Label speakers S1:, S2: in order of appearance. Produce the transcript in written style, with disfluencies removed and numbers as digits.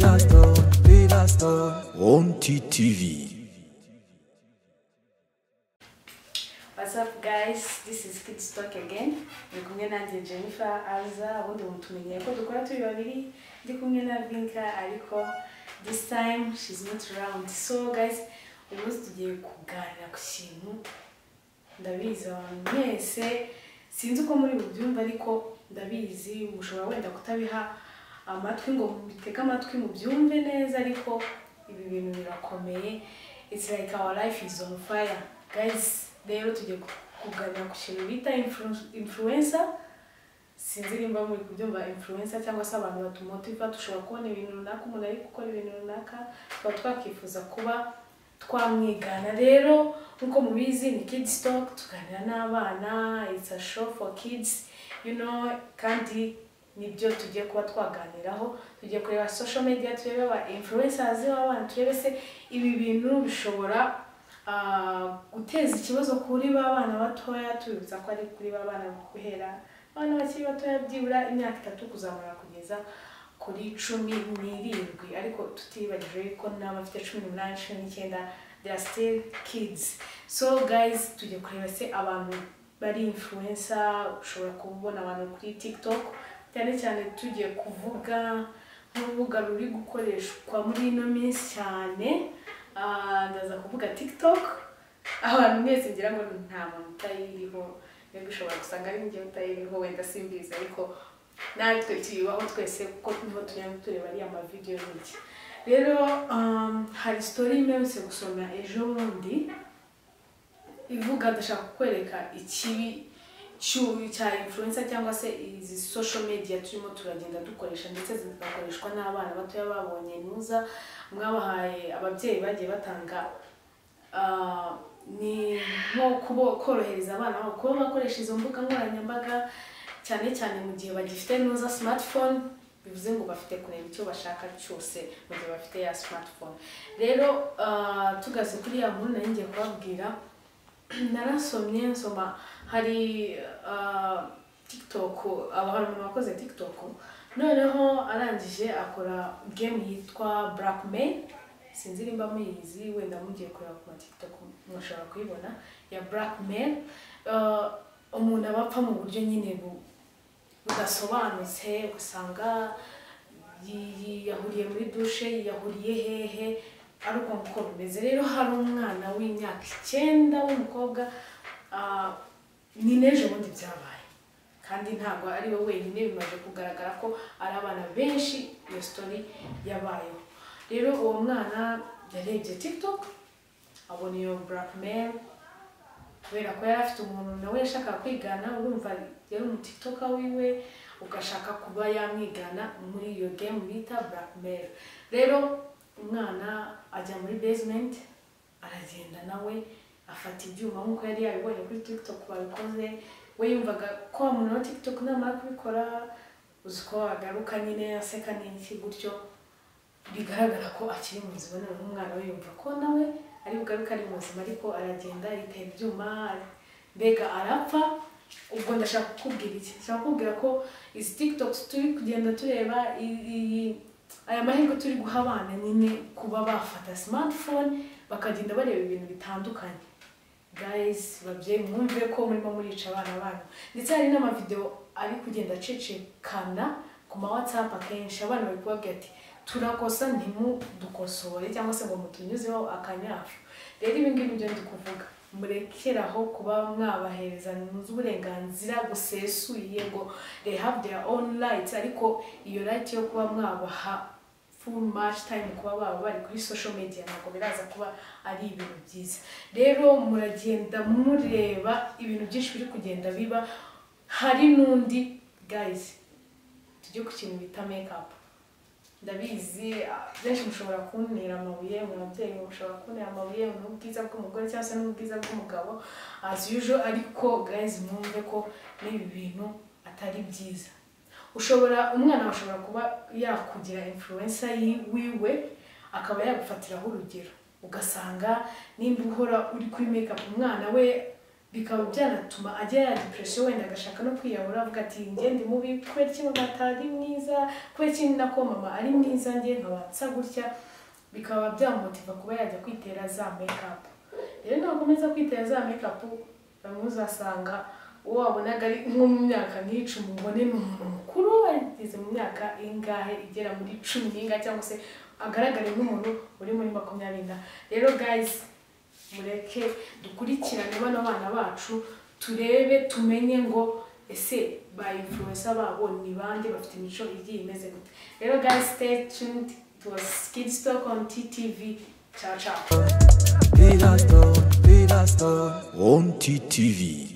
S1: Villa Stone,
S2: On TV.
S3: What's up guys, this is Kids Talk again. Ndi kumwe nanjye Jennifer Aza, ubundi mutumenyeye ko dukora turi babiri, ndi kumwe na Vinka ariko this time she's not around. So guys, uyu munsi tugiye kuganira ku kintu ndabizi abantu mwese, sinzi uko muri bubyumva ariko ndabizi mushobora wenda kutabiha amatwi ngo mutege amatwi mubyumve neza, ariko ibi bintu birakomeye. It's like our life is on fire guys. Rero tugiye kuganira ku kintu bita influencer. Sinzi nimba muri kubyumva influencer cyangwa se abantu batumotiva. Dushobora kubona ibintu runaka, umuntu ari gukora ibintu runaka tukaba twakifuza kuba twamwigana. Rero nkuko mubizi ni Kids Talk, tuganira n'abana, it's a show for kids, you know, kandi nibyo tugiye kuba twaganiraho. Tugiye kureba social media, turebe aba influencers b'abana, turebe se ibi bintu bishobora guteza ikibazo kuri ba bana batoya. Tubibutsa ko ari kuri ba bana guhera abana bakiri batoya, byibura imyaka 3 kuzamura kugeza kuri 17, ariko tutibagije ko n'abafite 18, 19 they are still kids. So guys, tugiye kureba se abantu bari influencer. Ushobora kubona abantu kuri TikTok cyane cyane, tugiye kuvuga nk'urubuga ruri gukoreshwa muri ino minsi cyane. Ndaza kuvuga TikTok. Abantu mwese ngira ngo nta muntu utayiriho, mbega ushobora gusanga ari njye utayiriho, wenda simbizi, ariko natwe tuyibaho twese kuko niho tugenda tureba ariya mavideyo n'iki. Rero hari story mperutse gusoma ejo bundi ivuga, ndashaka kukwereka ikibi cya influencer cyangwa se izi social media turimo turagenda dukoresha, ndetse zigakoreshwa n'abana batoya babonye nuza mwabahaye, ababyeyi bagiye batanga, ni nko korohereza abana babo kuba bakoresha izo mbuga nkoranyambaga, cyane cyane mu gihe bagifite nuza smartphone, bivuze ngo bafite kureba icyo bashaka cyose mu gihe bafite ya smartphone. Rero tugaze kuri ya nkuru nari ngiye kubabwira, narasomye nsoma hari TikTok, hari umuntu wakoze TikTok, noneho arangije akora game yitwa Blackmail. Sinzi nimba muyizi, wenda mugiye kureba ku ma TikTok mushobora kuyibona ya Blackmail. Umuntu aba apfa mu buryo nyine budasobanutse, ugasanga yiyahuriye muri dushe, yiyahuriye hehe, ari uko nguko bimeze. Rero hari umwana w'imyaka 9 w'umukobwa, ni n'ejo bundi byabaye, kandi ntabwo ari we wenyine, bimaze kugaragara ko ari abana benshi iyo story yabayeho. Rero uwo mwana yarebye TikTok abona iyo Blackmail, kubera ko yari afite umuntu nawe yashakaga kwigana, urumva yari umu TikToker wiwe, ugashaka kuba yamwigana muri iyo game bita Blackmail. Rero umwana ajya muri basement, aragenda nawe afata ibyuma nk'uko yari yabibonye kuri TikTok babikoze. We yumvaga ko wa muntu wa TikTok namara kubikora uzi ko agaruka nyine aseka n'iki gutyo, bigaragara ko akiri muzima. Noneho umwana we yumva ko nawe ari bugaruke ari muzima, ariko aragenda yitera ibyuma, mbega arapfa. Ubwo ndashaka kukubwira iki? Ndashaka kukubwira ko izi TikTok turi kugenda tureba, aya mahirwe turi guha abana nyine kuba bafata smartphone bakagenda bareba ibintu bitandukanye. Guys, babyeyi mwumve ko murimo murica abana banyu. Ndetse hari n'amavideo ari kugenda acecekana ku ma WhatsApp, akenshi abana bari kubabwira ati turakosa ntimudukosore cyangwa se ngo mutunyuzeho akanyafu. Rero ibi ngibi nibyo ndi kuvuga, murekeraho kuba mwabahereza uburenganzira busesuye ngo they have their own rights, ariko iyo right yo kuba mwabaha full much time kuba baba bari kuri social media ntabwo biraza kuba ari ibintu byiza. Rero muragenda mureba ibintu byinshi biri kugenda biba. Hari n'undi guys, tujye ku kintu bita makeup. Ndabizi benshi mushobora kuntera amabuye, mu babyeyi mushobora kuntera amabuye n'ubwiza bw'umugore cyangwa se n'ubwiza bw'umugabo as usual, ariko guys mwumve ko n'ibi bintu atari byiza. Ushobora umwana ashobora kuba yakugira influencer wiwe, akaba yagufatiraho urugero, ugasanga nimba uhora uri kuri makeup umwana we Bikaba byanatuma agira ya depression, wenda agashaka no kwiyahura, avuga ati: "Njye ndi mubi, kubera iki mama atari mwiza? Kubera iki nako mama ari mwiza, njye nkaba nsa gutya?" Bikaba byamumotiva kuba yajya kwitera za makeup. Rero nakomeza kwitera za makeup, bamwe uzasanga uwo wabonaga ari nko mu myaka nk'icumi, ubone ni umuntu mukuru ageze mu myaka ingahe, igera muri 10 n'ingahe, cyangwa se agaragare nk'umuntu uri muri 20 na. Rero guys, mureke dukurikirane bano bana bacu, turebe, tumenye ngo ese ba influencer babo ni bande, bafite imico igiye imeze gute. Rero guys, stay tuned. It was Kids Talk on TTV. Ciao ciao.
S2: On TTV.